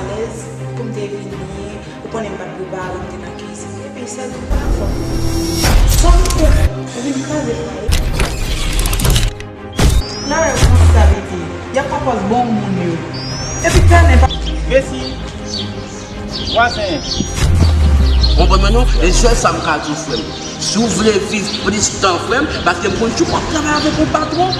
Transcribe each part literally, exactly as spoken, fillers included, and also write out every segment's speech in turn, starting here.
Alèz pou m te vini, ou konnen m pa t prepare, m te nan kizin. Epi sèl ou pa fò. Sa m fè? Ou vin kraze fwaye. Nan rèv konsa, pitit. Y ap fè pòz bon moun yo. Epi tèlè pa. Mesi. Vwazen. Konprann mwen non? E sèl sa m ka di w, frè m. Si w vle viv plis tan, frè m, paske m konn si w p ap travay avèk yon patwon.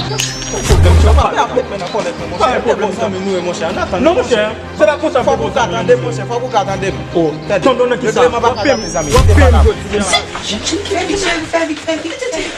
Pwoblèm sa pa ap met mwen nan kòlèt non, monchè. Pa gen pwoblèm, zanmi nou ye, monchè. Ann atann non, monchè. Se pa konsa m te bon zanmi, monchè. Fòk ou ka tande m, monchè. Fòk ou ka tande m. Oh, tande. Tande nan ki sa? Regleman pa ka gate, zanmi. W ap peye m jodi a. Fè vit, fè vit, fè vit, fè vit.